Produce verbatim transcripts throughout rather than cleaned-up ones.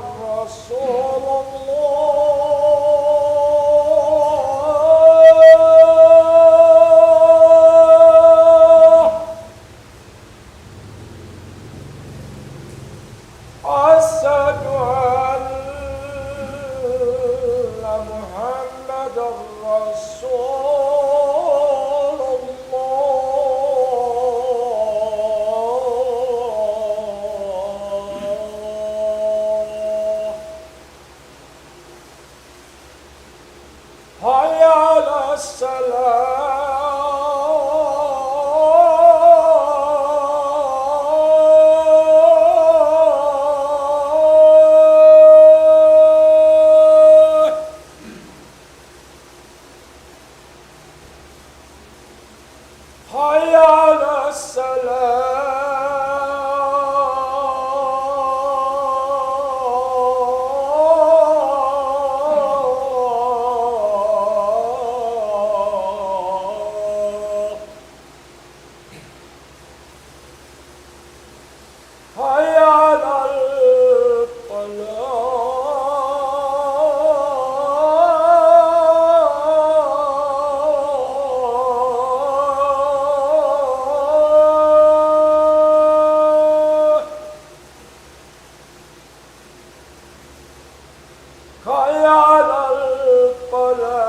رسول الله. أشهد أن محمدا رسول الله. حي على الصلاة. حي على الصلاة. حي على الفلاح. حي على الفلاح.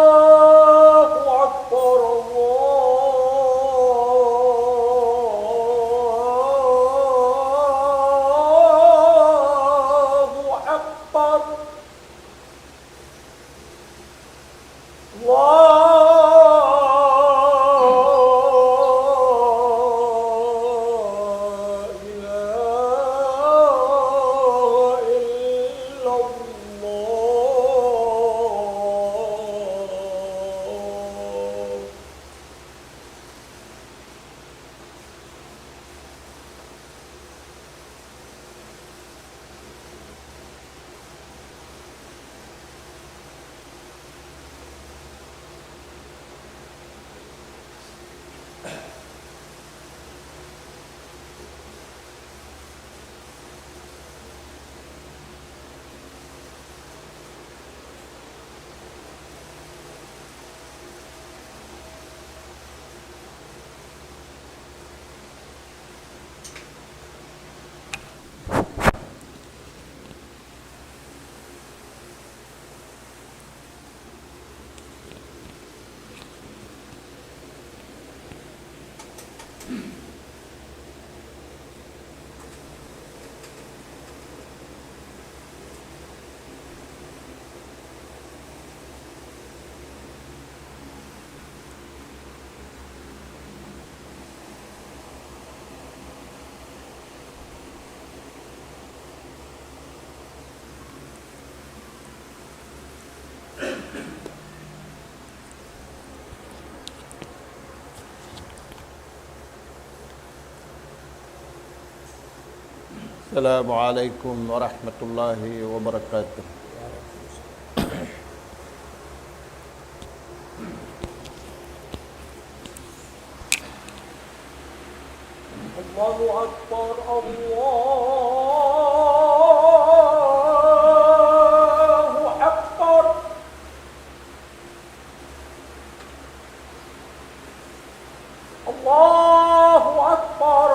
الله أكبر، الله أكبر. لا إله إلا الله. السلام عليكم ورحمة الله وبركاته. الله أكبر، الله أكبر. الله أكبر،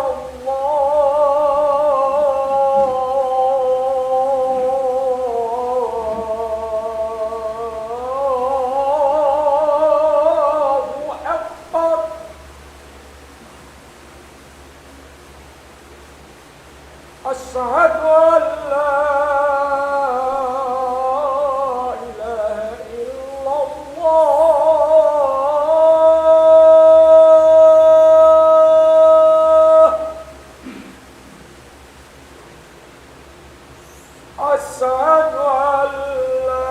الله أكبر. أشهد أن لا إله إلا الله. أشهد أن لا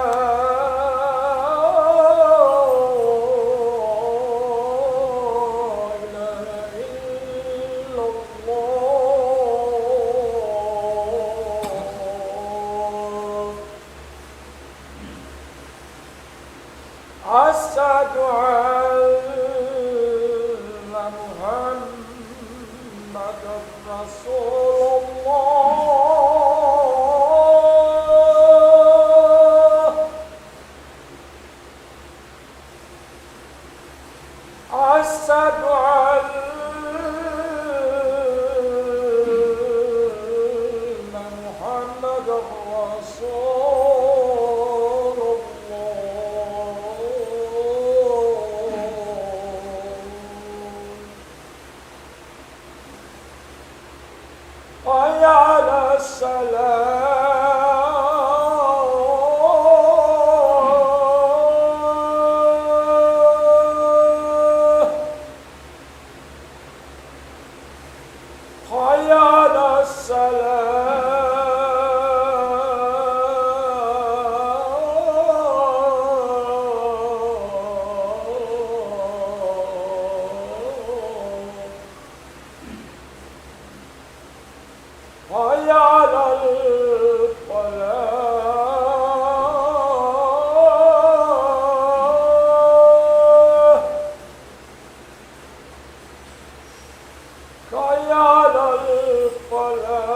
إله رسول الله. أشهد أن محمدا رسول الله. حي على الصلاة. حي على الصلاة. حي على الفلاح. حي على الفلاح.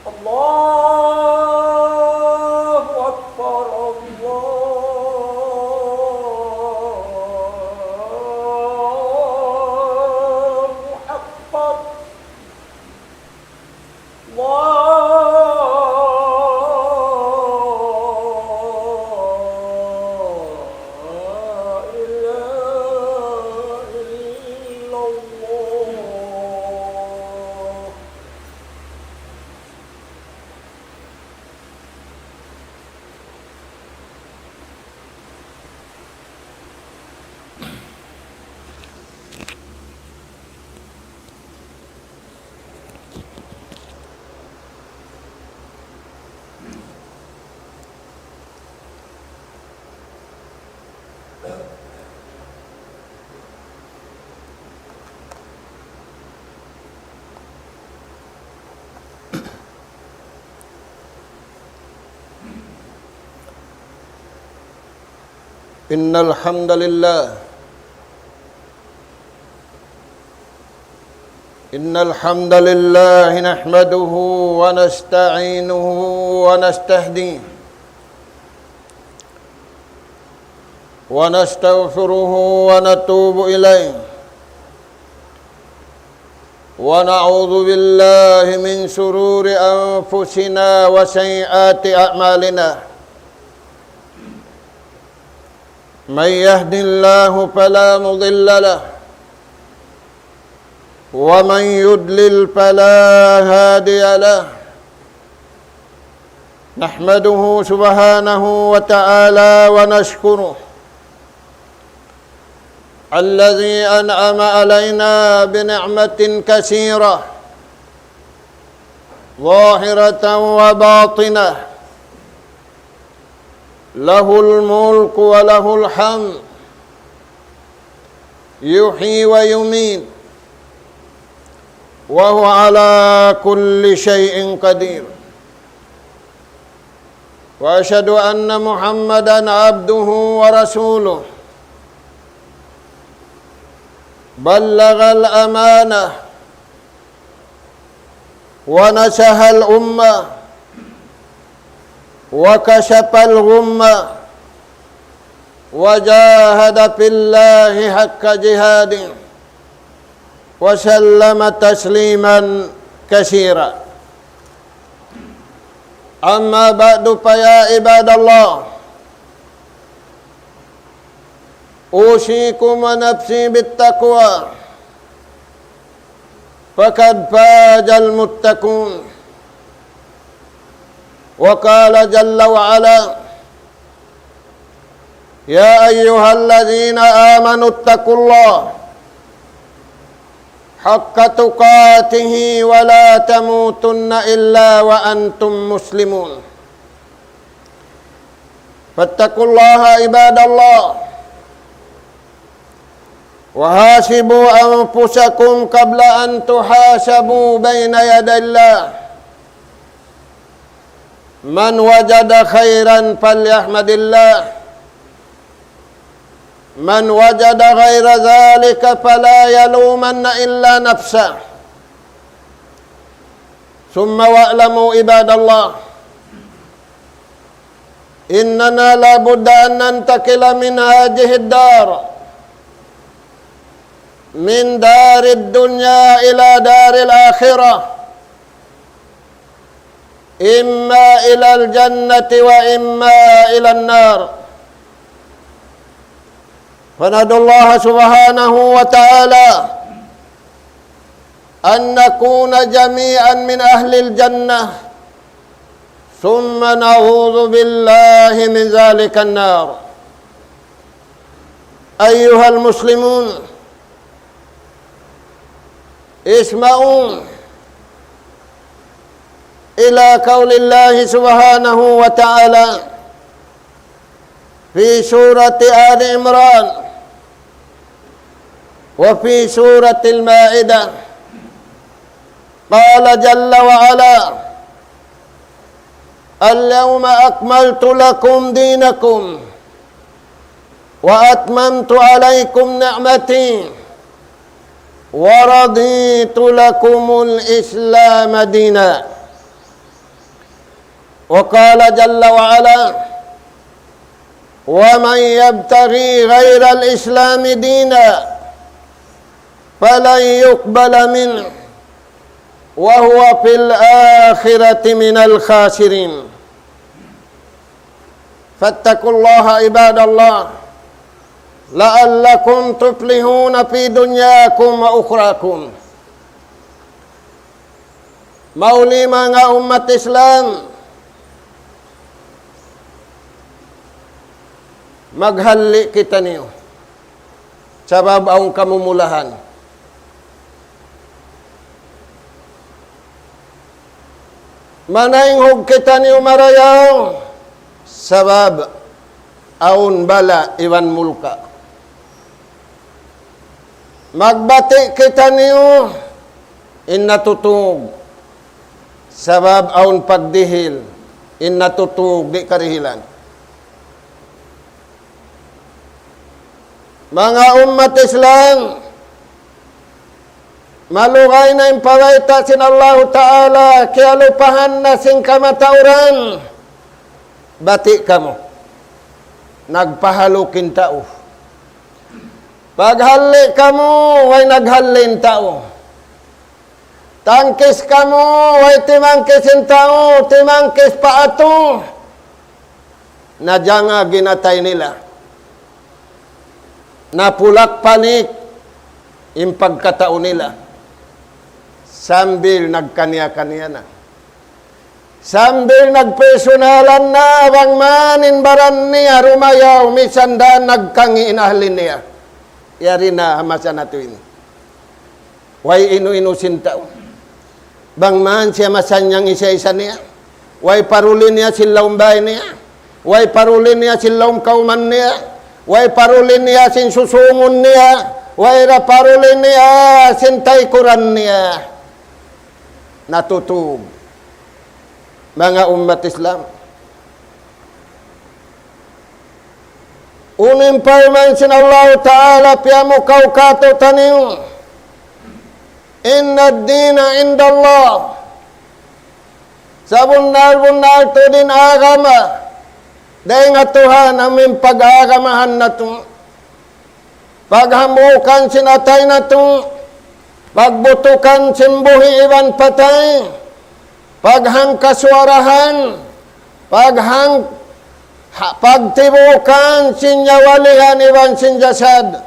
الله أكبر، الله أكبر. لا إله إلا الله. إن الحمد لله، إن الحمد لله نحمده ونستعينه ونستهديه ونستغفره ونتوب إليه، ونعوذ بالله من شرور أنفسنا وسيئات أعمالنا. من يهد الله فلا مضل له، ومن يضلل فلا هادي له. نحمده سبحانه وتعالى ونشكره الذي أنعم علينا بنعمة كثيرة ظاهرة وباطنة، له الملك وله الحمد، يحيي ويميت، وهو على كل شيء قدير. وأشهد أن محمدا عبده ورسوله، بلغ الأمانة ونصح الأمة وكشف الغمة وجاهد في الله حق جهاده وسلم تسليما كثيرا. أما بعد، فيا عباد الله، أوصيكم ونفسي بالتقوى، فقد فاز المتقون. وقال جل وعلا: يا أيها الذين آمنوا اتقوا الله حق تقاته ولا تموتن إلا وأنتم مسلمون. فاتقوا الله عباد الله، وحاسبوا أنفسكم قبل أن تحاسبوا بين يدي الله. من وجد خيرا فليحمد الله، من وجد غير ذلك فلا يلومن إلا نفسه. ثم واعلموا عباد الله، إننا لا بد أن ننتقل من هذه الدار، من دار الدنيا إلى دار الآخرة، إما إلى الجنة وإما إلى النار. فندعو الله سبحانه وتعالى أن نكون جميعا من أهل الجنة، ثم نعوذ بالله من ذلك النار. أيها المسلمون، اسمعوا إلى قول الله سبحانه وتعالى في سورة آل عمران وفي سورة المائدة، قال جل وعلا: اليوم أكملت لكم دينكم وأتممت عليكم نعمتي ورضيت لكم الإسلام دينا. وقال جل وعلا: ومن يبتغ غير الإسلام دينا فلن يقبل منه وهو في الآخرة من الخاسرين. فاتقوا الله عباد الله لعلكم تفلحون في دنياكم وأخراكم. Mauli manga ummat Islam, maghalli' kitaniyu. Sabab awn kamumulahan. Manaynghug kitaniyu marayaw, sabab awn bala' iban mulka'. Magbati' kitaniyu in natutug, sabab awn pagdihil in natutug di' karihilan. Manga ummat Islam, malugay na in parayta' sin Allahu Ta'ala, kiyalupahan na sin kamatauran. Bati' kamu, nagpahaluk in tau. Paghalli' kamu, way naghalli' in tau. Tangkis kamu, way timangkis in tau, timangkis pa atu. Najanga ginatay nila. Napulak-palik in pagkatau nila. Sambil nagkaniya-kaniya na. Sambil nagpersonal na bang man in baran niya rumayaw, misan da nagkangi' in ahli niya. Yari na ha masa natu' ini. Way inu-inu sin tau. Bang man siya masannyang isa-isa niya. Way paruli niya sin lawm bay niya. Way paruli niya sin lawm kawman niya. Way paruli niya sin susungun niya. Way ra paruli niya sin taykuran niya. Natutug. Manga ummat Islam. Unu in parman sin Allahu Ta'ala piyamukaw kātu'niyu. إن الدين عند الله. Sabunnal-bunnal tuud in agama dayn ha Tuhan amu in pag-agamahan natu'. Paghambuukan sin atay natu', pagbutukan sin buhi' iban patay, paghangkasuwarahan, paghang-, ha-, pagtibuukan sin nyawalihan iban sin jasad,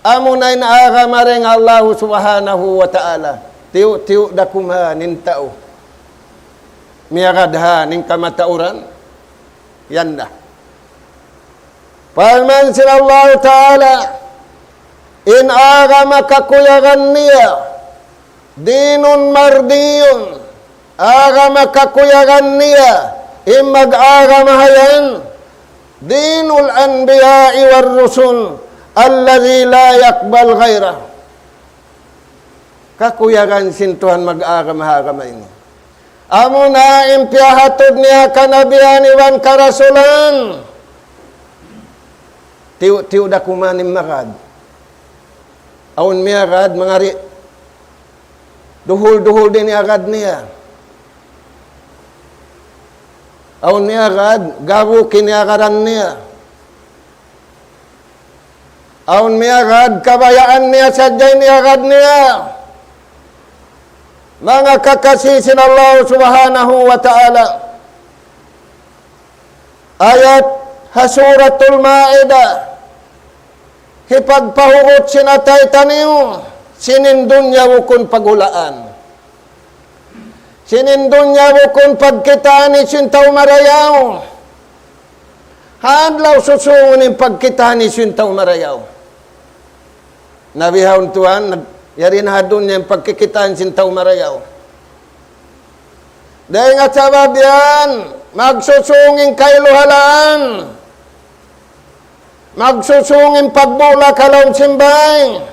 amuna in agama dayn ha Allahu Subhanahu wa Ta'ala. Tiyu'-tiyu' da kuman in tau. Miyagad ha in kamatauran. Yan da. Parman sin Allahu Ta'ala, in agama kakuyagan niya, دين مرضي, agama kakuyagan niya, in mag-agama ha yan, دين الأنبياء والرسل الذي لا يقبل غيره. Kakuyagan sin Tuhan mag-agama ha agama ini. Amuna in piyahatud niya kanabihan iban karasulan. Tiyu'-tiyu' da kuman in magad. Awn miyagad, mangari'. Duhul-duhul da in iyagad niya. Awn miyagad, gabuk in iyagaran niya. Awn miyagad, kabayaan niya sadja in iyagad niya. Manga kakasi sin Allah Subhanahu wa Ta'ala. Ayat ha Suratul Ma'idah. Hipagpahugut sin atay taniyu, sin in dunya bukun paghulaan. Sin in dunya bukun pagkitaan sin tau marayaw. Ha adlaw susungun in pagkitaan sin tau marayaw. Na bihaun tuwan, nag-, yari na ha dunya in pagkikitaan sin tau marayaw. Dayn ha sabab yan, magsusung in kailuhalaan. Magsusung in pagbulak ha lawm sin bay.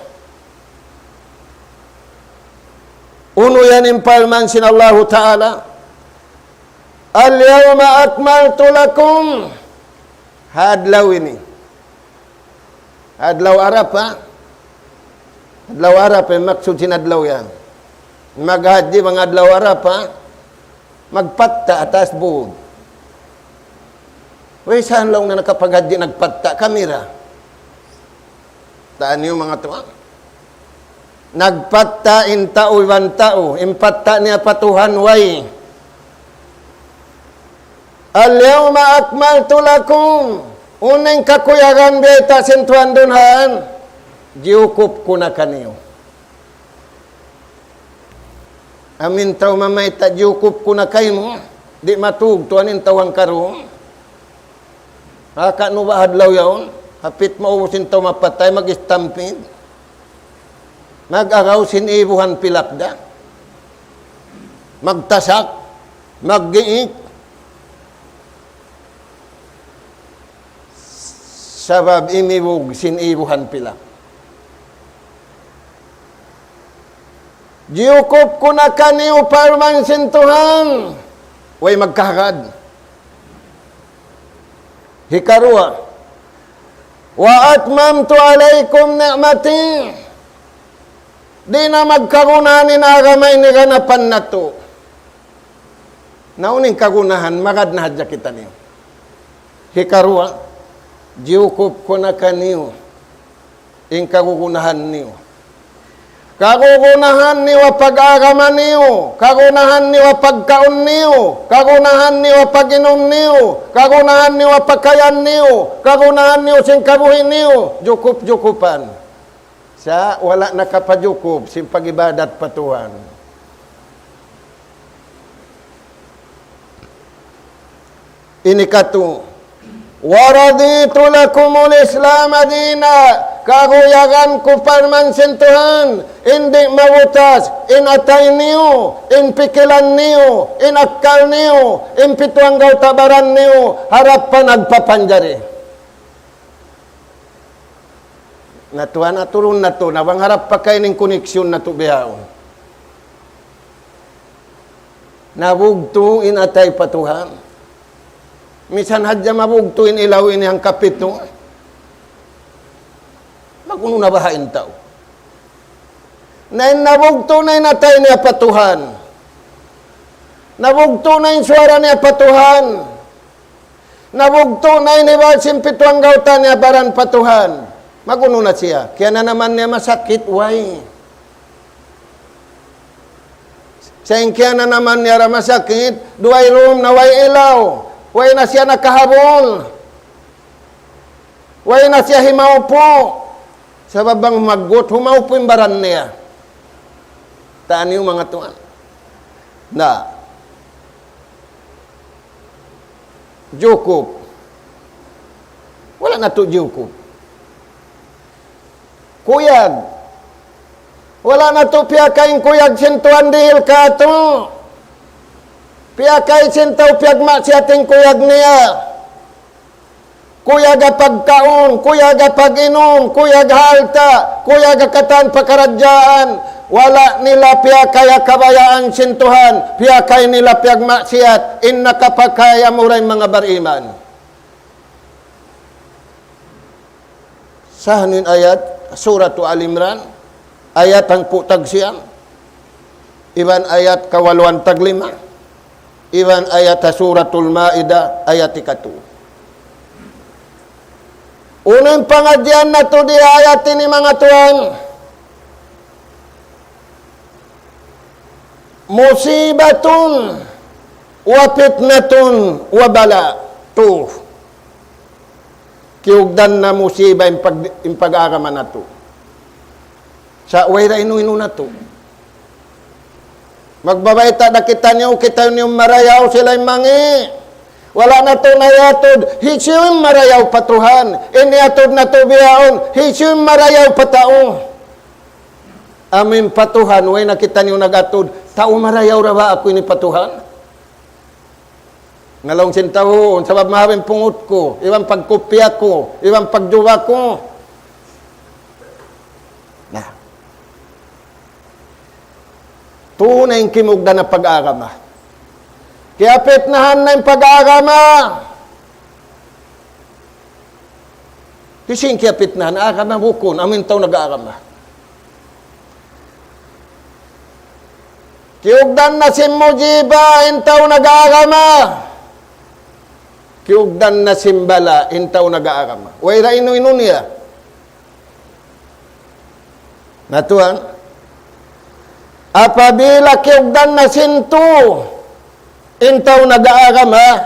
Unu yan in parman sin Allahu Ta'ala. اليوم أكملت لكم. Ha adlaw ini. Adlaw Arafah. Adlaw Arafah, maksud sin adlaw yan. Maghajji bang adlaw Arafah, magpatta' ha taas bud. Way, saan laung na nakapaghajji nagpatta', kamira. Taan niyu manga tuwan. Nagpatta' in tau iban tau, in patta' niya pa Tuhan way. اليوم أكملت لكم. Unu in kakuyagan biyayta' sin Tuhan duun han, jiyukup ku na kaniyu. Amu in tau mamayta' jiyukup ku na kaymu, di' matug tuwan in tau hangkaru. Haka nu ba adlaw yaun, hapit maubus in tau mapatay, mag-stampede. Mag-agaw sin ibuhan pilak da. Magtasak, maggiik. Sabab imibug sin ibuhan pilak. Jiyukup ku na kaniyu parman sin Tuhan. Way magkahagad. Hikaruwa, وأتممت عليكم نعمتي. Di' na magkagunahan in agama ini ganapan natu'. Na unu in kagunahan, magad na hadja kitaniyu. Hikaruwa, jiyukup ku na kaniyu in kagunahan niyu. Kagunahan niyu ha pag-agama niyu, kagunahan niyu ha pagkaun niyu, kagunahan niyu ha pag-inum niyu, kagunahan niyu ha pakayan niyu, kagunahan niyu sin kabuhi' niyu, jukup-jukupan. Sa' wala' nakapajukup sin pag-ibadat pa Tuhan. Ini katu', ورضيت لكم الإسلام دينا. Kakuyagan ku parman sin Tuhan, in di' mabutas in atay niyu, in pikilan niyu, in akkal niyu, in pitu anggawta' baran niyu, harap pa nagpapanjari. Na tuwan, aturun natu', na bang harap pa kayni in koneksyon natu' bihaun. Nabugtu' in atay pa Tuhan. Misan hadja mabugtu' in ilaw ini hangkapitu. Mag-unu na baha' in tau? Na in nabugtu' na in atay niya pa Tuhan. Nabugtu' na in suwara niya pa Tuhan. Nabugtu' na in iban sin pitu anggawta' niya baran pa Tuhan. Mag-unu na siya? Kiyananaman niya masakit, way. Sa' in kiyananaman niya ra masakit, duwa rum na way ilaw. Way na siya nakahabul. Way na siya himaupu'. Sabab bang maggut, humaupu' in baran niya. Taan niyu manga tuwan. Na. Jukup. Wala' natu' jukup. Kuyag. Wala' natu' piyakay in kuyag sin tuwan dihil katu'. Piyakay sin tau piyagmaksiyat in kuyag niya. Kuyag ha pagkaun, kuyag ha pag-inum, kuyag ha alta', kuyag ha katan pakaradjaan, wala' nila piyakay ha kabayaan sin Tuhan, piyakay nila piyagmaksiyat, in nakapakay amura in manga bariman. Sa unu in ayat, Suratu Ali Imran, ayat hangpu' tag siyam, iban ayat kawaluan tag lima, iban ayat ha Suratul Maida, ayat ikatu. Unu in pangadjian natu' di ha ayat ini, manga tuwan? مصيبة وفتنة وبلاء. Tu. Kiyugdan na musiba in pag-, in pag-agama natu'. Sa' way da inu-inu natu'. Magbabayta' da kitaniyu, kitaniyu marayaw, sila in mangi'. Wala' natu' na iyatud, hisiyu in marayaw pa Tuhan. In iyatud natu' bihaun, hisiyu in marayaw pa tau. Amu in pa Tuhan, way na kitaniyu nag-atud, tau marayaw ra ba aku ini pa Tuhan? Ngalung sin tau, sabab mahaba' in pungut ku, iban pagkupiya ku, iban pagjuba ku. Na. Tu na in kimugdan na pag-agama. Kiyapitnahan na in pag-agama. Hisiyu in kiyapitnahan, agama bukun, amu in tau nag-agama. Kiyugdan na sin musiba in tau nag-agama. Kiyugdan na sin bala in tau nag-agama. Way da inu-inu niya. Na tuwan, apabila kiyugdan na sin tu in tau nag-agama,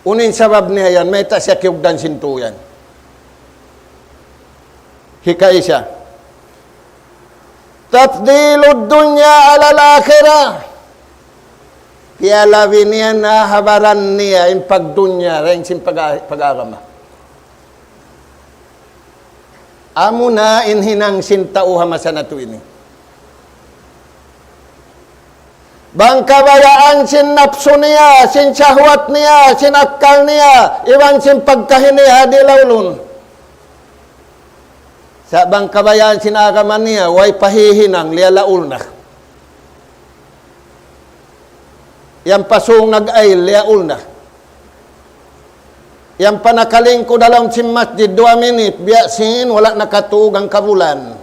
unu in sabab niya yan, mayta' siya kiyugdan sin tu yan. Hikaisa, تفضيل الدنيا على الآخرة. Piyalabi niya na ha baran niya in pagdunya, dayn sin pag-, pag-agama. Amu na in hinang sin tau ha masa natu' ini. Bang kabayaan sin napsu niya, sin sahwat niya, sin akkal niya, iban sin pagkahi niya, di' laulun. Sa' bang kabayaan sin agama niya, way pa hihinang, liyalaul na. Yan pa sung nag-ayil, liyaul na. Yan pa nakalingkud ha lawm sin masjid, duwa minit, biya' sin wala' nakatug hangka bulan.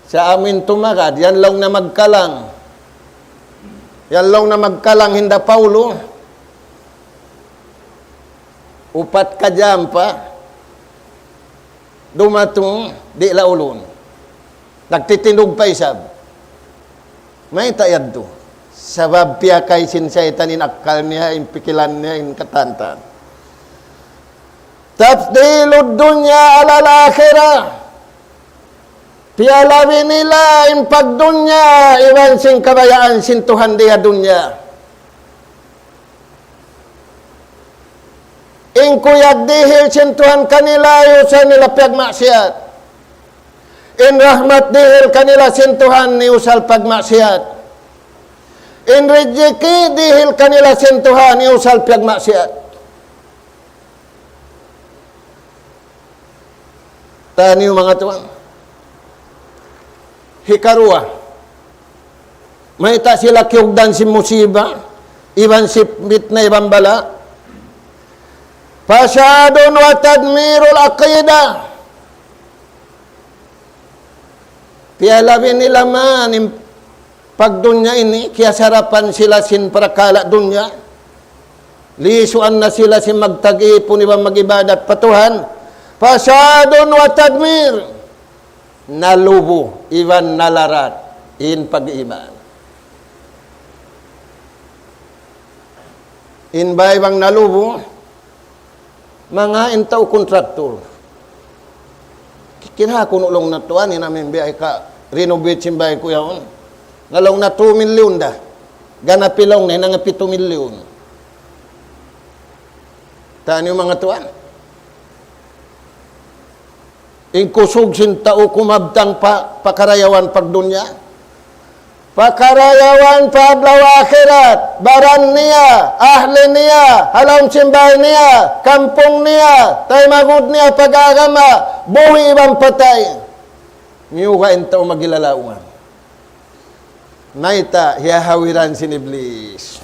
Sa' amu in tumagad, yan laung na magkalang. Yan laung na magkalang hinda Paulu. Upat ka jam pa. Dumatung, di' laulun. Nagtitindug pa isab. Mayta' yadtu? Sabab piyakay sin saytan in akkal niya, in pikilan niya, in katan-katan. تفضيل الدنيا على الآخرة. Piyalabi nila in pagdunya, iban sin kabayaan sin Tuhan di ha dunya. In kuyag dihil sin Tuhan kanila, iyusal nila piyagmaksiyat. In rahmat dihil kanila sin Tuhan, iyusal pagmaksiyat. In rijiki dihil kanila sin Tuhan, iyusal piyagmaksiyat. Taniyu manga tuwan. Hikaruwa. Mayta' sila kiyugdan sin musiba, iban sin fitna, iban bala. فساد وتدمير العقيدة. Piyalabi nila man in pagdunya ini, kiyasarapan sila sin parakala' dunya. Lisuan na sila sin magtag-ipun iban mag-ibadat pa Tuhan. فساد وتدمير. Nalubu iban nalarat in pag-iman. In bay bang nalubu, manga in tau kontraktor. Kikira kunu' laung na tuwan, in amu in biya' hika-renovate sin bay ku yaun. Na laung na two million da. Ganapi laung na, hinanga pitu million. Taniyu manga tuwan. In kusug sin tau kumabtang pa, pa karayawan pagdunya. Pakarayawan pa adlaw akhirat, baran niya, ahli niya, ha lawm sin bāy niya, kampung niya, taymanghud niya pag-agama, buhi' iban patay. Miyuga' in tau magilalaungan. Mayta', hiyahawiran sin Iblis.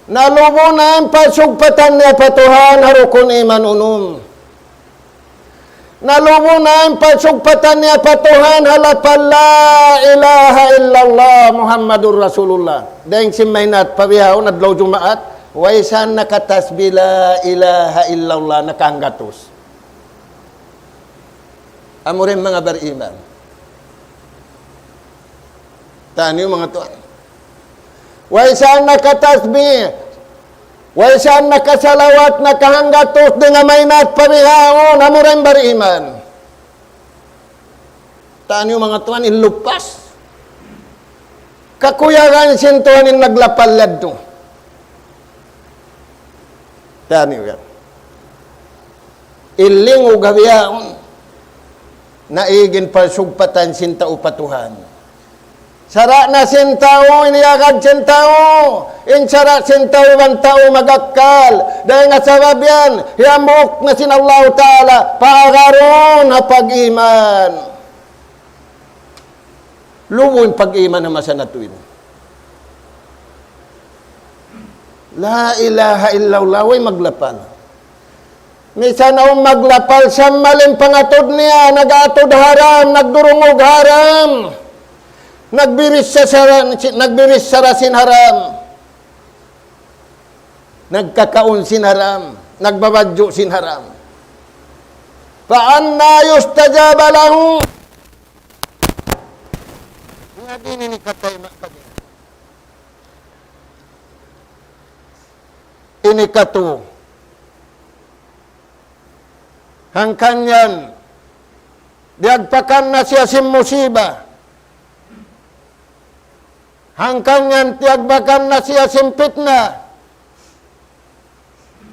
Nalubu na in pagsugpatan niya pa Tuhan ha rukun iman unum. Nalubu na in pagsugpatan niya pa Tuhan ha lapal لا إله إلا الله محمد رسول الله. Dayng sin mahinat pa bihaun adlaw Jumaat, way sa nakatasbih لا إله إلا الله nakahanggatus. Amu ra in manga bariman. Taniyu manga tuwan. Way sa nakatasbih, way sa nakasalawat, nakahanggatus dayn ha mahinat pa bihaun, amu ra in bariman. Taniyu manga tuwan, in lupas. Kakuyagan sin Tuhan in naglapal yadtu. Taniyu yan. In lingug ha bihaun, naig in pagsugpatan sin tau pa Tuhan. Sara' na sin tau, in iyagad sin tau, in sara' sin tau iban tau mag-akkal. Dayng ha sabab yan, hiyambuuk na sin Allahu Ta'ala, paagarun ha pag-iman. Lubu in pag-iman ha masa natu' ini. لا إله إلا الله, way maglapal. Misan awn maglapal, sammal in pangatud niya, nag-atud haram, nagdurungug haram, nagbibichara, nagbibichara sin haram, nagkakaun sin haram, nagbabadju' sin haram. فأنى يستجاب له. Nga di' ini katayma' pa niya. Ini katu'. Hangkan yan, diyagpakan na siya sin musiba. Hangkan yan, diyagpakan na siya sin pitna.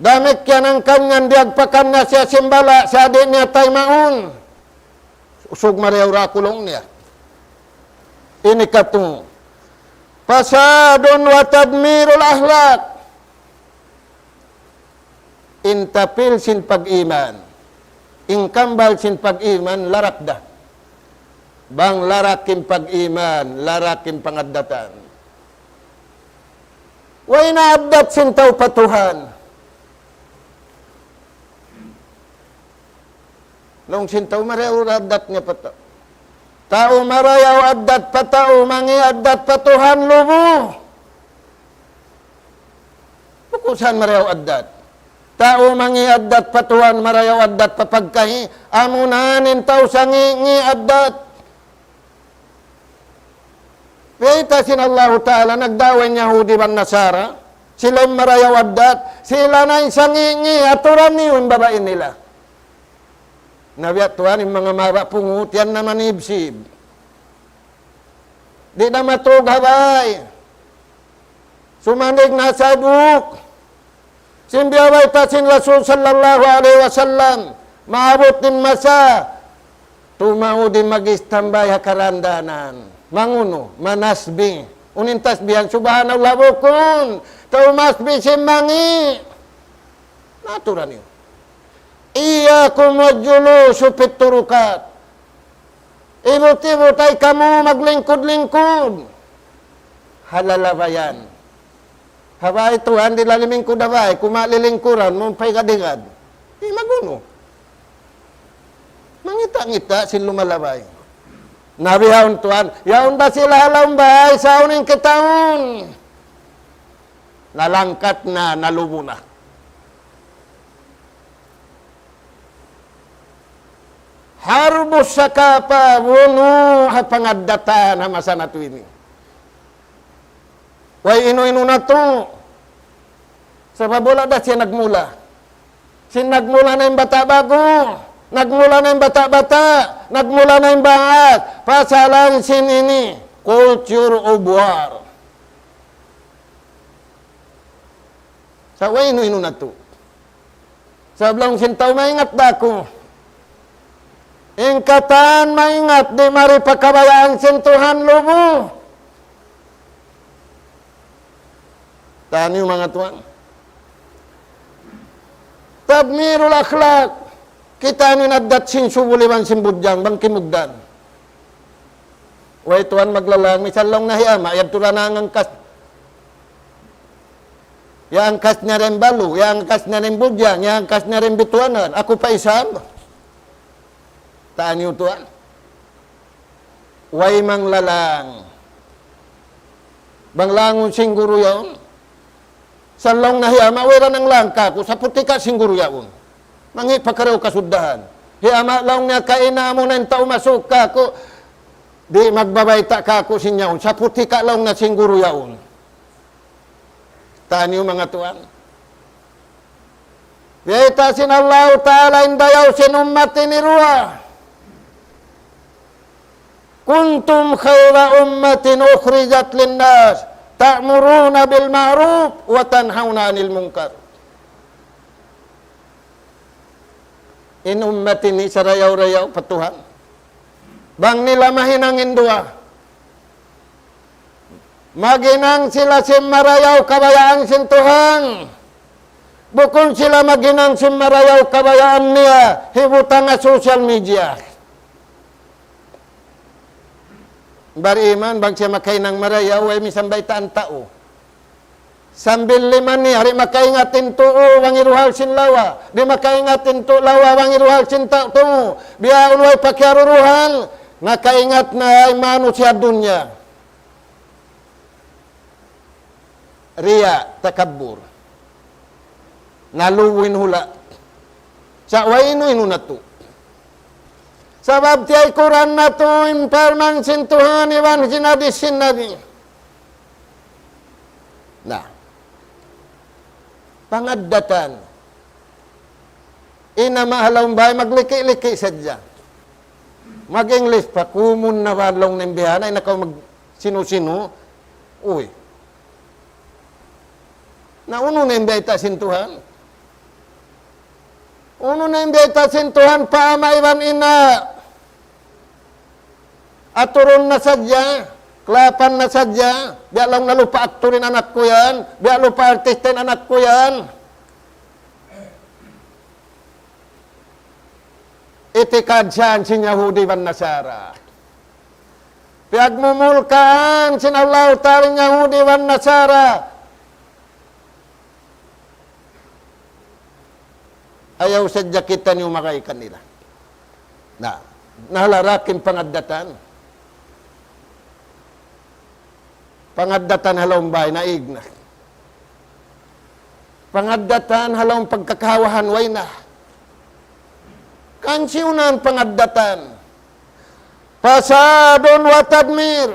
Damikkiyan hangkan yan, diyagpakan na siya sin bala', sa' di' niya taymaun. Usug marayaw ra kulung niya. Ini katu'. فساد وتدمير الأخلاق. In tapil sin pag-iman. In kambal sin pag-iman, larak da. Bang larak in pag-iman, larak in pangaddatan. Way na addat sin tau pa Tuhan. Laung sin tau marayaw addat niya pa tau. Tau marayaw addat pa tau, mangi' addat pa Tuhan lubu. Bukun sa' marayaw addat. Tau mangi' addat pa Tuhan, marayaw addat pa pagkahi. Amuna in tau sangi'-ngi' addat. Biyayta' sin Allahu Ta'ala, nagdaawa in Yahudi iban Nasara, sila in marayaw addat, sila na in sangi'-ngi', aturan niyu in babai nila. Na biya' tuwan in manga maba' pungut, yan na manibsib. Di' na matug ha bay. Sumandig na saduk. Sin biya' bayta' sin Rasul sallallahu alayhi wasallam, maabut in masa, tumaud in mag-istambay ha karandanan. Mangunu, manasbih. Unu in tasbihan, subhanallah bukun. Tumasbih sin mangi'. Naturan niyu. إياكم والجلوس في الطرقات. Ibut-ibut ay kamu maglingkud-lingkud ha lalabayan. Ha bay tuwan, di' limingkud ha bay, kumawa' lilingkuran mu pa higad-higad. Di' magunu. Mangita'-ngita' sin lumalabay. Na bihaun tuwan, yaun da sila ha lawm bay, sa' unu in kitaun. Nalangkat na, nalubu na. Harbu sakapa, bunu ha pangaddatan ha masa natu' ini. Way inu-inu natu'. Sabab wala' da siya nagmula. Sin nagmula na in bata' ba'gu, nagmula na in bata'-bata', nagmula na in ba'as. Pasalan sin ini, culture of war. Sa' way inu-inu natu'. Sabab laung sin tau maingat da aku. In katan maingat di' mari pa kabayaan sin Tuhan lubu. Taniyu manga tuwan. Tadmirul akhlaq. Kitaniyu in addat sin subul iban sin budjang bang kimugdan. Way tuwan maglalang, misal laung niya hi ama', yadtu ra na ngangkas. Iyangkas niya in balu, iyangkas niya in budjang, iyangkas niya in bituanan. Aku pa isab. Taniyu tuwan. Way manglalang. Bang langun sin guru yaun. Sa' laung niya hi ama', way ra nanglang kāku', saputika' sin guru yaun. Mangi' pa karayaw kasuddahan. Hi ama', laung niya, kaina mu na in tau masuuk kāku', di' magbabayta' kāku' sin yaun. Saputika' laung niya sin guru yaun. Taniyu manga tuwan. Biyayta' sin Allahu Ta'ala in dayaw sin ummat ini duwa. كنتم خير أمة أخرجت للناس تأمرون بالمعروف وتنهون عن المنكر. In ummat ini sarayaw-rayaw pa Tuhan. Bang nila mahinang in duwa. Maghinang sila sin marayaw kabayaan sin Tuhan. Bukun sila maghinang sin marayaw kabayaan niya, hibutang ha social media. Bariman, bang siya makahinang marayaw, way misan baytaan tau. Sambil lima niya, di' makaingat in tuu bang iruhal sin lawa. Di' makaingat in tu-, lawa bang iruhal sin ta-, tuu. Bihaun way pakiyaruruhal, nakaingat na in manusiya' dunya. Riya, takabbur. Naluwi in hula'. Sa' way inu-inu natu'. Sabab tiyaykuran natu' in parman sin Tuhan iban sin hadis sin Nabi. Na. Pangaddatan. In ama' ha lawm bāy magliki-liki sadja. Mag-English pa, kumun na ba laung niya in biya' na, in kaw magsinu-sinu. Uy. Na unu na in biyayta' sin Tuhan? Unu na in biyayta' sin Tuhan pa ama' iban ina'? Aturun na sadja, kalapan na sadja, biya' laung na lupa akturin anak ku yan, biya' lupa artista in anak ku yan. Itikad siya sin Yahudi iban Nasara. Piyagmumulkaan sin Allahu Ta'ala in Yahudi iban Nasara. Ayaw sadja kitaniyu magay kanila. Na, nahalarak in pangaddatan. Pangaddatan ha lawm bāy, naig na. Pangaddatan ha lawm pagkakahawahan, way na. Kansiunan pangaddatan. فساد وتدمير.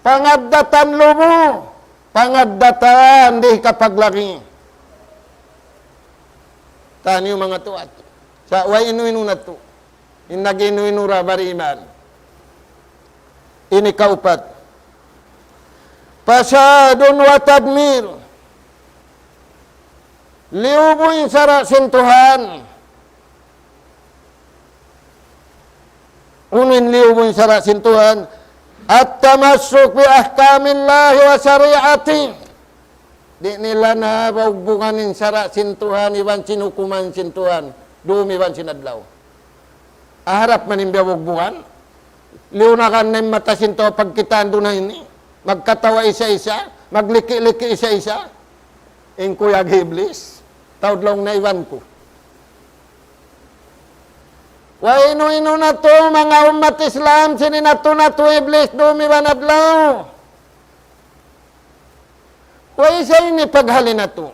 Pangaddatan lubu, pangaddatan di' kapaglagi. Taniyu manga tuwan. Sa' way inu-inu natu'. In nag-inu-inu ra bariman. Ini kaupat. فساد وتدمير. Liyubu in sara' sin Tuhan. Unu in liyubu in sara' sin Tuhan? التمسك بأحكام الله وشريعته. Di' nila na baugbungan in sara' sin Tuhan iban sin hukuman sin Tuhan. Dum iban sin adlaw. Aharap man in biya' baugbungan. Liyunagan na in mata sin tau pagkitaan duun ha ini. Magkatawa isa-isa. Magliki-liki isa-isa. In kuyag hi Iblis. Taud laung na iban ku. Way inu-inu natu', manga ummat Islam, sin inatu-natu' hi Iblis dum iban adlaw. Way sa' ini paghali natu'.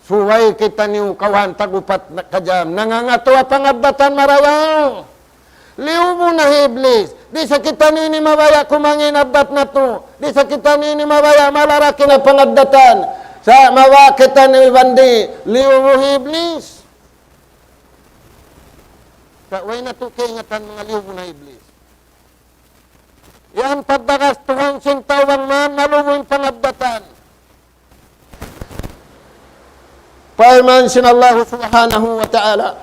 Subay kitaniyu kawhaan tag-upat na kajam. Nangangatu' ha pangaddatan marayaw. Liyubu na hi Iblis. Di' sa kitaniyu ini mabaya' kumangi' in addat natu'. Di' sa kitaniyu ini mabaya' malarak in pangaddatan. Sa' mabaya' kitaniyu iban di'. Liyubu hi Iblis. Sa' way natu' kaingatan manga liyubu na hi Iblis. Yan pagbagastuhan sin tau bang man nalubu in pangaddatan. Parman sin Allah subhanahu wa ta'ala.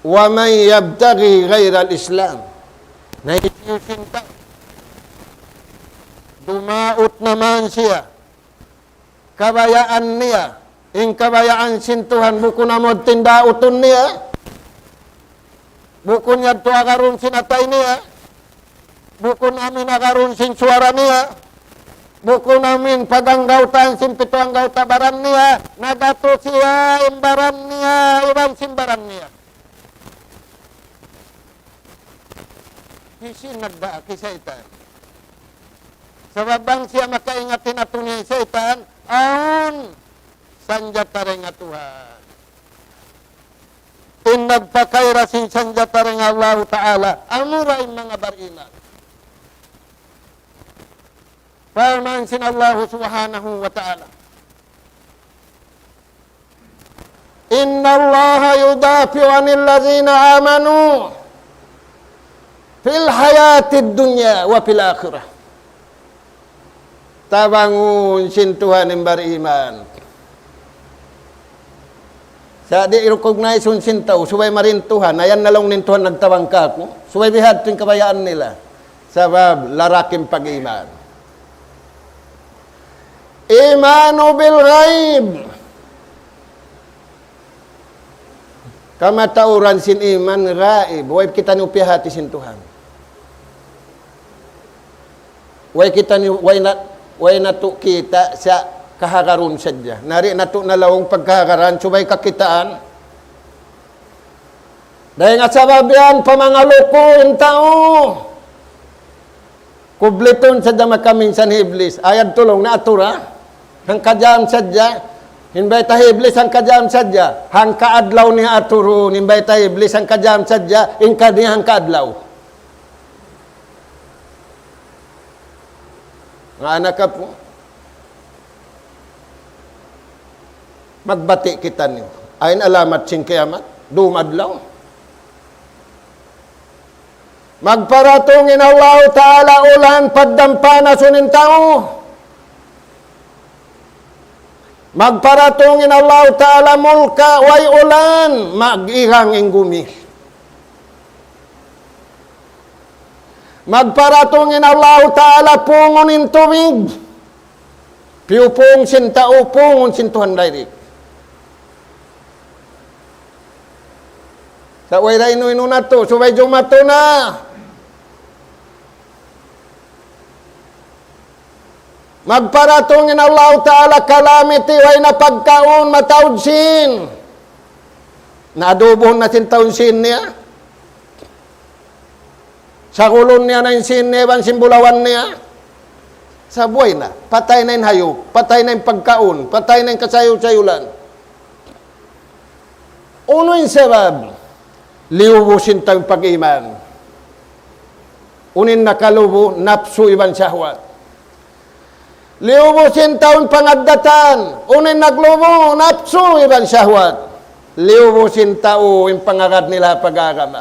ومن يبتغ غير الإسلام. Na hisiyu-siyu in tau dumaut na man siya, kabayaan niya, in kabayaan sin Tuhan bukun amu in dautun niya, bukun yadtu agarun sin atay niya, bukun amu in agarun sin suwara niya, bukun amu in paganggautan sin pitu anggauta baran niya, nagatu siya in baran niya, iban sin baran niya. Hisiyu in nagdaak? Hi saytan. Sabab bang siya makaingat in atu niya hi saytan, awn sanjata dayn ha Tuhan. In nagpakaira sin sanjata dayn ha Allahu Ta'ala, amura in manga bariman. Parman sin Allahu Subhanahu wa Ta'ala, إن الله يدافع عن الذين آمنوا في الحياة الدنيا وفي الآخرة. Tabangun sin Tuhan in bariman. Sa' di' recognize-un sin tau, subay mari in Tuhan, ayan na laung niya in Tuhan nagtabang kāku', subay bihadtu in kabayaan nila. Sabab larak in pag-iman. إيمان بالغيب. Kamatauran sin iman ghaib, way kitaniyu piyahati sin Tuhan. Way kitaniyu, way na, way natu' kita' sa' kahagarun sadja. Na di' natu' na laung pagkahagaran, subay kakitaan. Dayn ha sabab yan, pamangaluku in tau. Kublitun sadja makaminsan hi Iblis. Ayad tulung na atura. Hangka jam sadja. In bayta' hi Iblis hangka jam sadja. Hangka adlaw niya aturun. In bayta' hi Iblis hangka jam sadja. In kaniya hangka adlaw. Nga anak apu. Magbati' kitaniyu. Ayn alamat sin kiyamat. Dum adlaw. Magparatung in Allahu Ta'ala ulan, paddam panasun in tau. Magparatung in Allahu Ta'ala mulka', way ulan, mag-igang in gumi. Magparatung in Allahu Ta'ala pungun in tubig. Piyupung sin tau, pungun sin Tuhan direct. Sa' way da inu-inu natu', subay jumatu na. Magparatung in Allahu Ta'ala calamity, way na pagkaun, mataud sin. Naadubuhun na sin tau in sin niya. Sagulun niya na in sin niya, iban sin bulawan niya. Sa' buhay na. Patay na in hayup. Patay na in pagkaun. Patay na in kasayul-sayulan. Unu in sabab? Liyubu sin tau in pag-iman. Unu in nakalubu, napsu iban shahwat. Liyubu sin tau in pangaddatan. Unu in naglubu, napsu iban shahwat. Liyubu sin tau in pangagad nila pag-agama.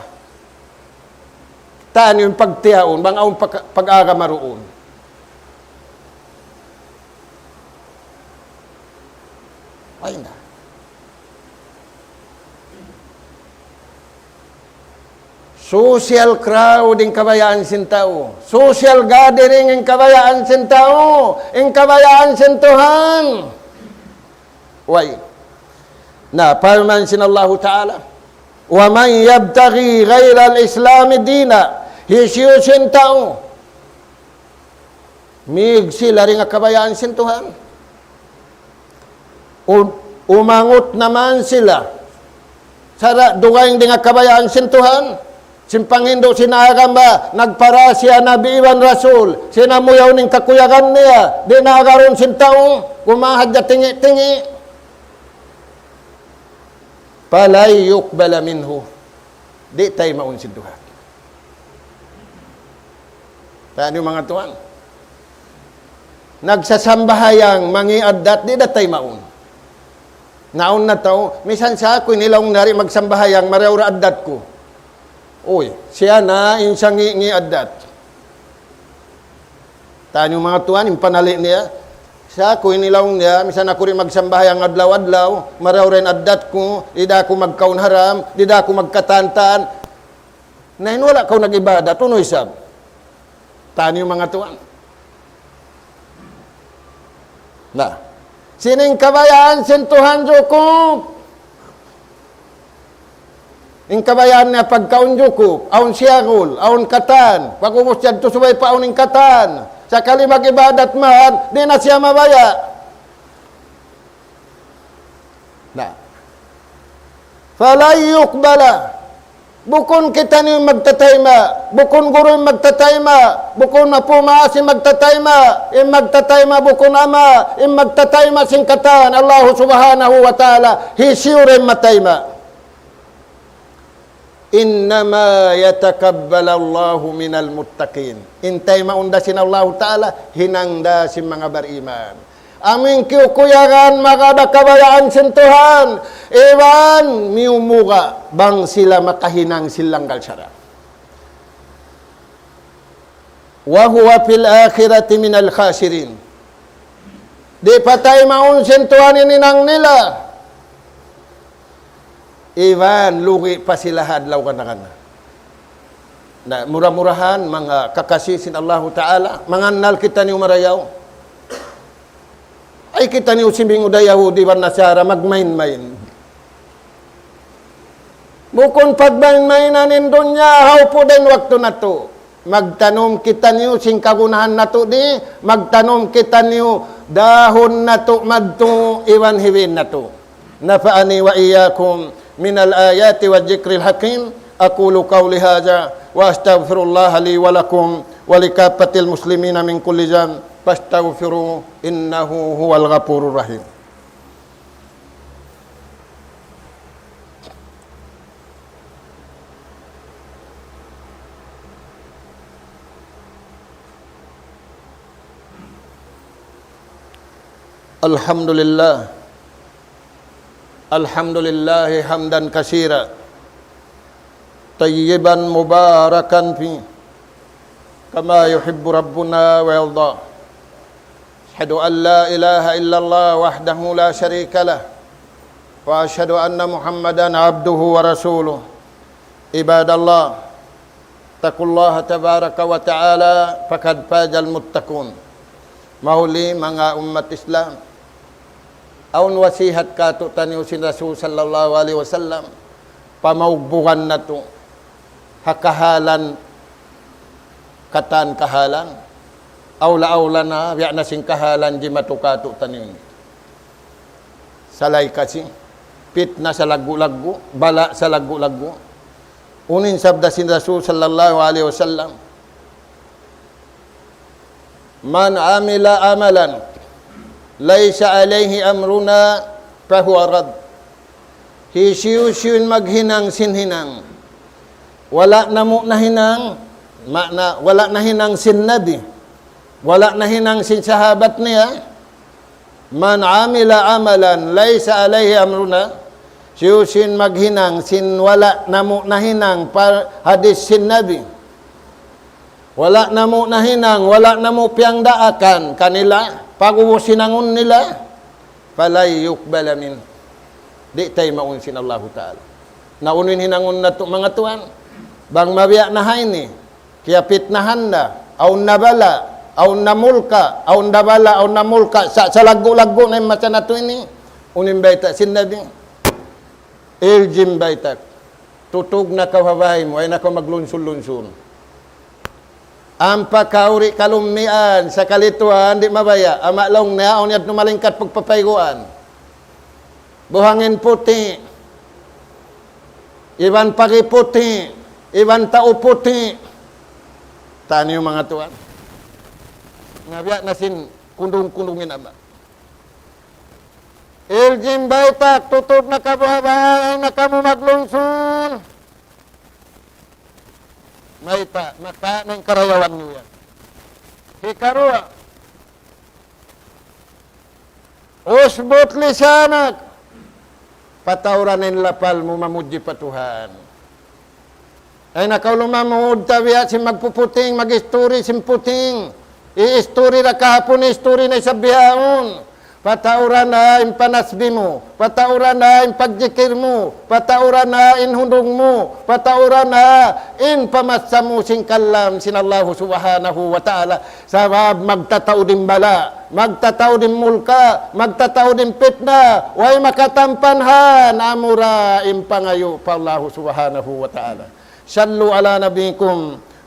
Taniyu in pagtiyaun, bang awn pag-, pag-agama duun. Ay na. Social crowd in kabayaan sin tau. Social gathering in kabayaan sin tau. In kabayaan sin Tuhan. Way. Na, parman sin Allahu Ta'ala, ومن يبتغ غير الإسلام دينا. Hisiyu-siyu in tau mīg sila dayn ha kabayaan sin Tuhan. U-, umangut na man sila. Sara' dugaing dayn ha kabayaan sin Tuhan. Sin panghindu' sin agama, nagpara siya nabi iban rasul. Sinamuyaw in kakuyagan niya. Di' na agarun sin tau. Kumaha hadja tingi'-tingi'. فلن يقبل منه. Di' taymaun sin Tuhan. Taniyu manga tuwan. Nagsasambahayang, mangi' addat, di' da taymaun. Naun na tau, misan sa aku ini laung nari magsambahayang, marayaw da addat ku. Uy, siya na in sangi'-ngi' addat. Taniyu manga tuwan, in panali' niya, Sa' aku ini laung niya, misan aku di' magsambahayang adlaw-adlaw, marayaw da in addat ku, di' da aku magkaun haram, di' da aku magkatantan. Na in wala' kaw nag-ibadat, unu isab? Taniyu manga tuwan. Na. Sin in kabayaan sin Tuhan jukup. In kabayaan niya pagkaun jukup, awn siyagul, awn katan, pag'ubus yadtu subay pa awn in katan. Sakali mag-ibadat man, di' na siya mabaya'. Na. فلن يقبل. Bukun kitaniyu magtatayma', bukun guru in magtatayma', bukun apu' maas in magtatayma', in magtatayma' bukun ama', in magtatayma' sin katan, Allah Subhanahu wa Ta'ala, hisiyu da in matayma'. إنما يتقبل الله من المتقين. In taymaun da sin Allahu Ta'ala, hinang da sin manga bariman. Amu in kiyukuyagan, manga da kabayaan sin Tuhan, iban miyumuga', bang sila makahinang sin langgal sara'. وهو في الآخرة من الخاسرين. Di' pataymaun sin Tuhan in hinang nila. Iban lugi' pa sila ha adlaw kana-kana. Na, mura-murahan, manga kakasi sin Allahu Ta'ala, mangannal kitaniyu marayaw. Ay kitaniyu simbingu da Yahudi iban Nasara, magmain-main. Bukun pagmain-mainan in dunya, hawpu' da in waktu natu'. Magtanum kitaniyu sin kagunahan natu' di, magtanum kitaniyu dahun natu' madtu iban hiwin natu'. نفعني وإياكم من الآيات والذكر الحكيم. أقول قولي هذا وأستغفر الله لي ولكم ولكافة المسلمين من كل ذنب فاستغفروه إنه هو الغفور الرحيم. الحمد لله. الحمد لله حمدا كثيرا طيبا مباركا فيه كما يحب ربنا ويرضى. أشهد أن لا إله إلا الله وحده لا شريك له، وأشهد أن محمدا عبده ورسوله. عباد الله، اتقوا الله تبارك وتعالى فقد فاز المتقون. Mahuli manga ummat Islam, awn wasihat kātu'niyu sin Rasul sallallahu alayhi wasallam, pamaugbugan natu' ha kahalan, katan kahalan, awla-awla na, biya' na sin kahalan jimatu kātu'niyu ini. Salay kasi, pitna salaggu'-laggu', bala' salaggu'-laggu'. Unu in sabda sin Rasul sallallahu alayhi wasallam, من عمل عملا ليس عليه أمرنا فهو رد. Hisiyu-siyu in maghinang sin hinang, wala' namu' nahinang, makna, wala' nahinang sin Nabi, wala' nahinang sin sahabat niya, من عمل عملا ليس عليه أمرنا, hisiyu-siyu in maghinang sin wala' namu' nahinang pa hadis sin Nabi. Wala' namu' nahinang, wala' namu' piyangdaakan kanila, pag'ubus hinangun nila, فلن يقبل منه. Di' taymaun sin Allahu Ta'ala. Na unu in hinangun natu' manga tuwan? Bang mabiya' na ha ini, kiyapitnahan na, awn na bala', awn na mulka', awn na bala', awn na mulka', sa' salaggu'-laggu' na in masa natu' ini. Unu in bayta' sin Nabi? ارجع بيتك. Tutug na kaw ha bāy mu, ayaw na kaw maglunsul-lunsul. Ampa kaw di' kalummian, sakali tuwan di' mabaya', ama' laung niya, awn yadtu malingkat pagpapayguan. Buhangin puti', iban pagi puti', iban tau puti'. Taniyu manga tuwan. Nabiya' na sin kundung-kundung in ama'. Iljim baytak, tutug na kamu ha bāy, ayaw na kamu maglunsul. Mayta', maka na in karayawan niyu yan. Hikaruwa, usbut lisanak. Patauran in lapal mu mamudji pa Tuhan. Ayaw na kaw lumamud, tabiya' sin magpuputing, mag-isturi sin puting. I-istori da kahapun, i-istori na isab bihaun. Pataura na in panasbi mu, pataura na in pagjikil mu, pataura na in hundung mu, pataura na in pamassa mu sin kalam sin Allahu Subhanahu wa Ta'ala. Sabab magtataud in bala', magtataud in mulka', magtataud in pitna, way makatampan ha amura in pangayu' pa Allahu Subhanahu wa Ta'ala. صلوا على نبيكم،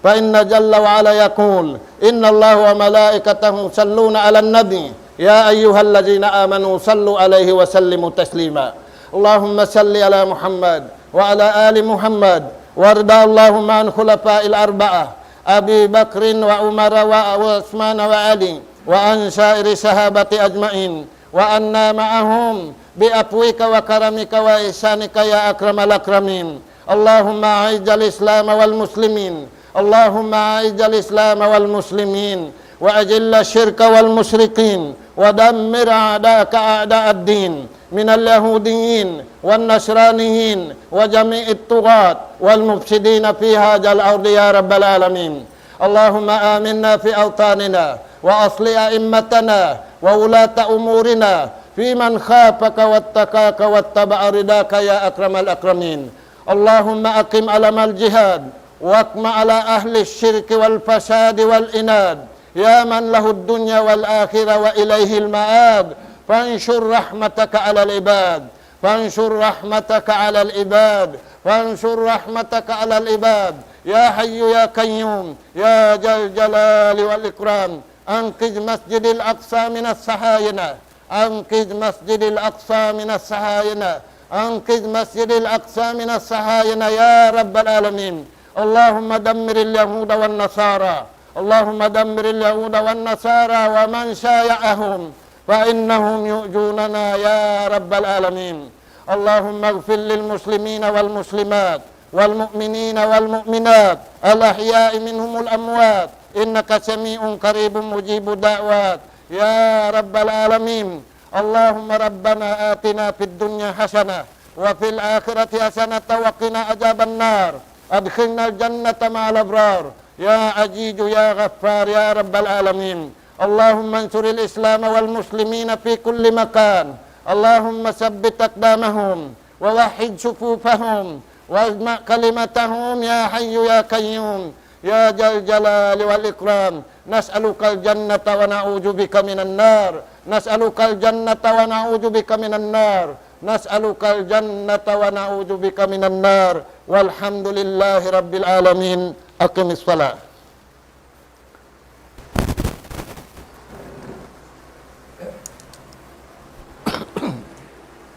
فإن جل وعلا يقول: إن الله وملائكته يصلون على النبي، يا أيها الذين آمنوا صلوا عليه وسلموا تسليما. اللهم صل على محمد وعلى آل محمد، وارض اللهم عن خلفاء الأربعة، أبي بكر وعمر وعثمان وعلي، وعن سائر الصحابة أجمعين، وعنا معهم بعفوك وكرمك وإحسانك يا أكرم الأكرمين. اللهم أعز الإسلام والمسلمين. اللهم أعز الإسلام والمسلمين، وأذل الشرك والمشركين، ودمر أعداءك أعداء الدين من اليهوديين والنصرانيين وجميع الطغاة والمفسدين في هذا الأرض يا رب العالمين. اللهم آمنا في أوطاننا، وأصلح أئمتنا وولاة أمورنا في من خافك واتقاك واتبع رضاك يا أكرم الأكرمين. اللهم أقم علم الجهاد، واقم على أهل الشرك والفساد والعناد، يا من له الدنيا والآخرة وإليه المآب، فانشر رحمتك على العباد، فانشر رحمتك على العباد، فانشر رحمتك على العباد، يا حي يا قيوم، يا ذا الجلال والإكرام. أنقذ مسجد الأقصى من الصهاينة، أنقذ مسجد الأقصى من الصهاينة، أنقذ مسجد الأقصى من الصهاينة يا رب العالمين. اللهم دمر اليهود والنصارى، اللهم دمر اليهود والنصارى ومن شايعهم، فإنهم يؤذوننا يا رب العالمين. اللهم اغفر للمسلمين والمسلمات والمؤمنين والمؤمنات الأحياء منهم والأموات، إنك سميع قريب مجيب الدعوات يا رب العالمين. اللهم ربنا آتنا في الدنيا حسنة وفي الآخرة حسنة وقنا عذاب النار. أدخلنا الجنة مع الأبرار يا عزيز يا غفار يا رب العالمين. اللهم انصر الإسلام والمسلمين في كل مكان. اللهم ثبت أقدامهم ووحد صفوفهم واجمع كلمتهم يا حي يا قيوم يا ذا الجلال والإكرام. نسألك الجنة ونعوذ بك من النار، نسألك الجنة ونعوذ بك من النار، نسألك الجنة ونعوذ بك من النار. والحمد لله رب العالمين. أقم الصلاة.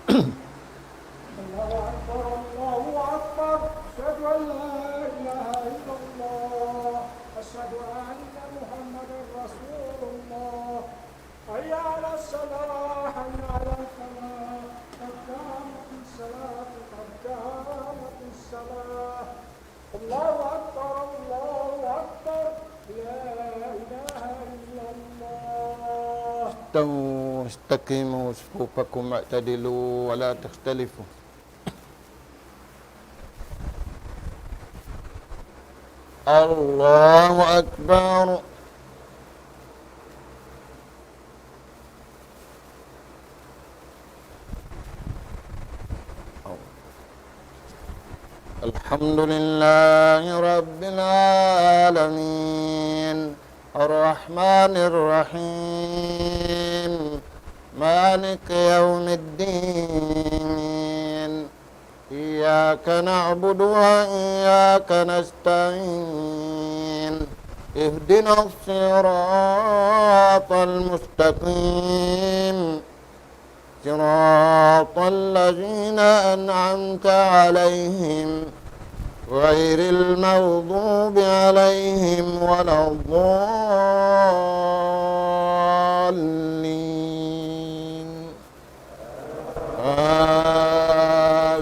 الله أكبر، الله أكبر. أشهد أن لا إله إلا الله. أشهد أن محمدا رسول الله. حي على الصلاة، حي على الفلاح. قد قامت الصلاة، قد قامت الصلاة. الله أكبر، الله أكبر. لا إله إلا الله. استووا، استقيموا، صفوفكم اعتدلوا ولا تختلفوا. الله أكبر. الحمد لله رب العالمين. الرحمن الرحيم. مالك يوم الدين. إياك نعبد وإياك نستعين. اهدنا الصراط المستقيم. صراط الذين أنعمت عليهم غير المغضوب عليهم ولا الضالين.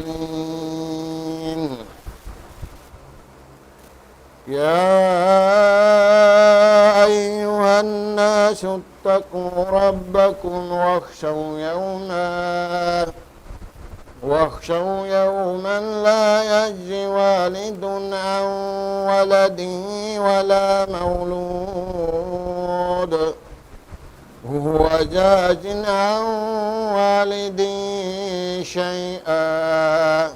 آمين. يا أيها الناس اتقوا ربكم واخشوا يوما، واخشوا يوما لا يجزي والد عن ولده ولا مولود هو جاز عن والده شيئا،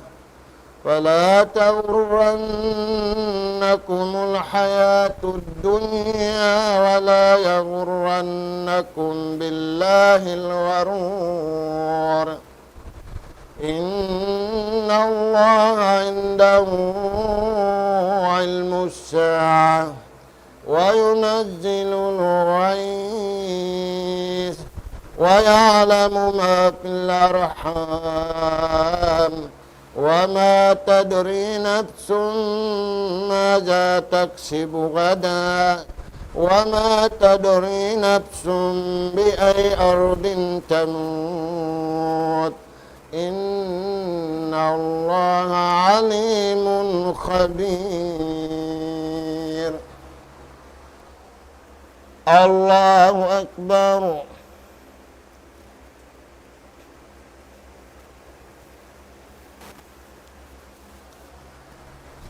فلا تغرنكم الحياة الدنيا ولا يغرنكم بالله الغرور. إن الله عنده علم الساعة وينزل الغيث ويعلم ما في الأرحام وما تدري نفس ماذا تكسب غدا وما تدري نفس بأي أرض تموت. إن الله عليم خبير. الله أكبر.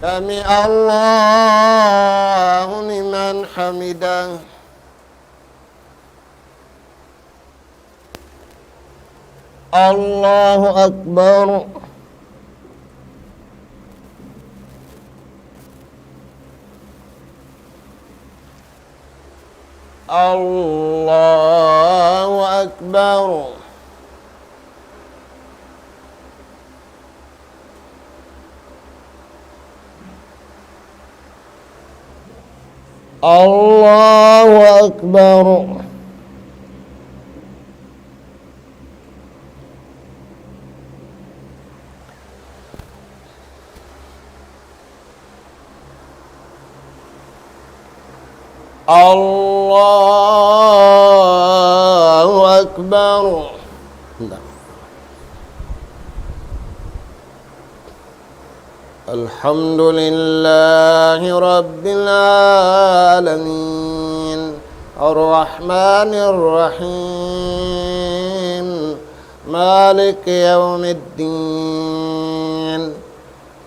سمع الله لمن حمده. الله أكبر. الله أكبر. الله أكبر. الله أكبر. الحمد لله رب العالمين. الرحمن الرحيم. مالك يوم الدين.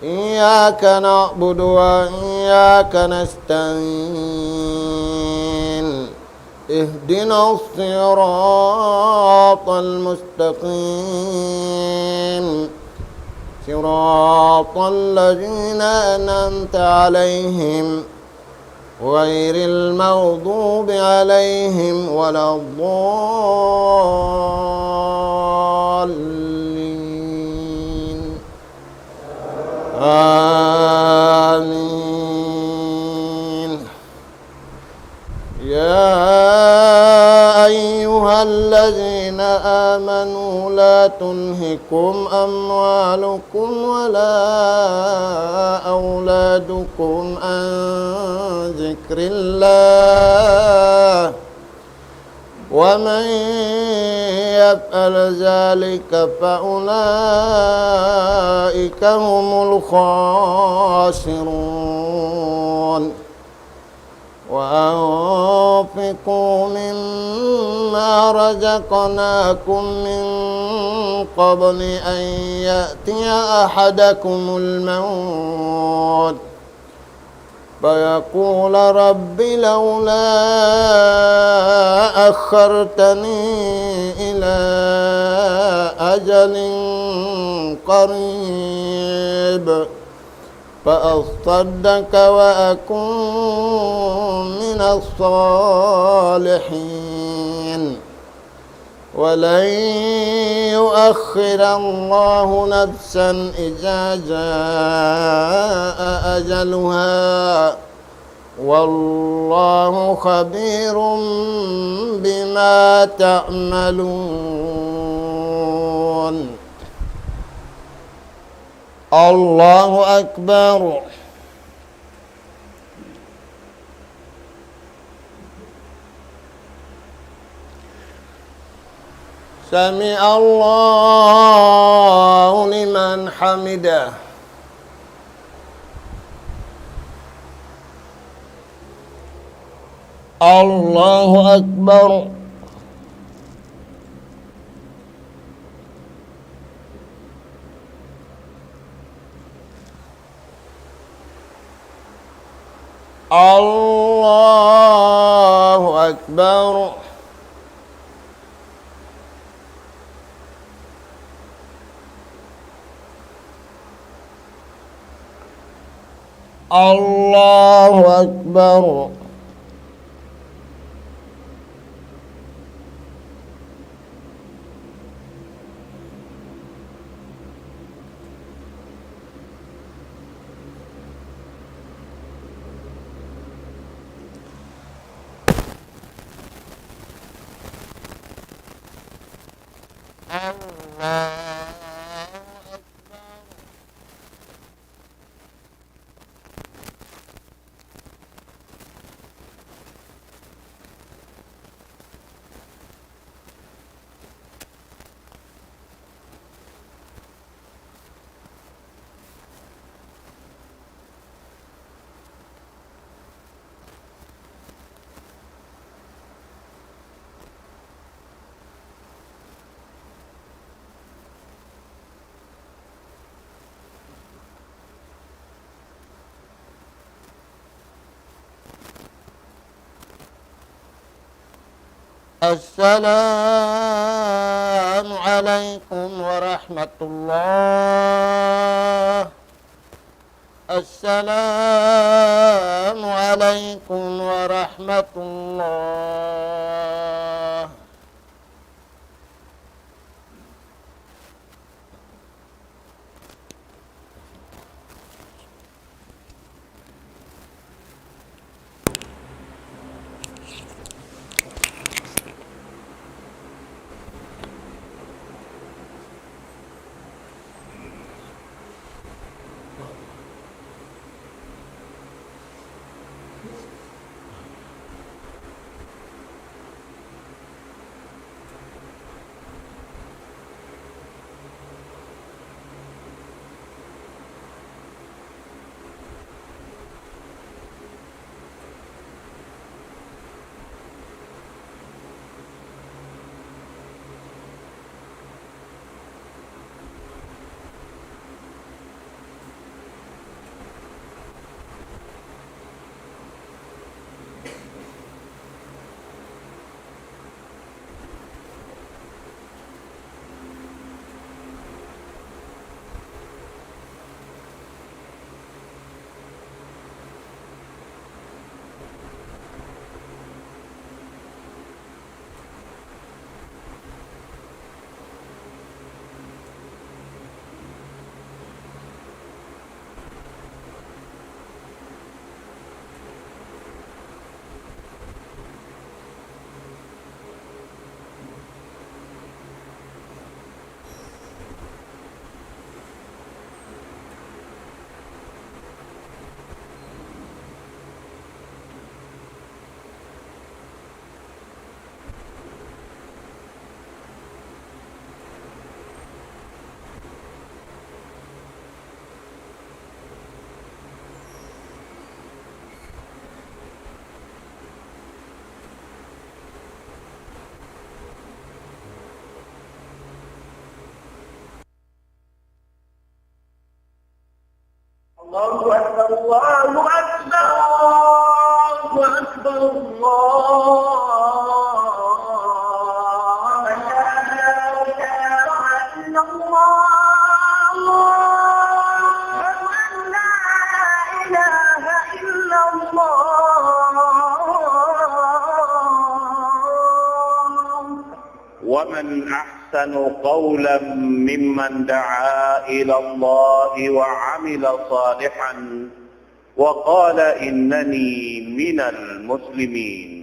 إياك نعبد وإياك نستعين. اهدنا الصراط المستقيم. صراط الذين أنعمت عليهم غير المغضوب عليهم ولا الضالين. آمين. يا أيها الذين آمنوا لا تلهكم أموالكم ولا أولادكم عن ذكر الله، ومن يفعل ذلك فأولئك هم الخاسرون. وأنفقوا مما رزقناكم من قبل أن يأتي أحدكم الموت فيقول رب لولا أخرتني إلى أجل قريب فأصدق وأكن من الصالحين. ولن يؤخر الله نفسا إذا جاء أجلها، والله خبير بما تعملون. الله أكبر. سمع الله لمن حمده. الله أكبر. الله أكبر. الله أكبر. الله أكبر. السلام عليكم ورحمة الله. السلام عليكم ورحمة الله. الله أكبر، الله أكبر، الله أكبر. أشهد أن لا إله إلا الله. أشهد أن لا إله إلا الله. ومن أحسن قولا ممن دعا إلى الله وعمل صالحا وقال إنني من المسلمين.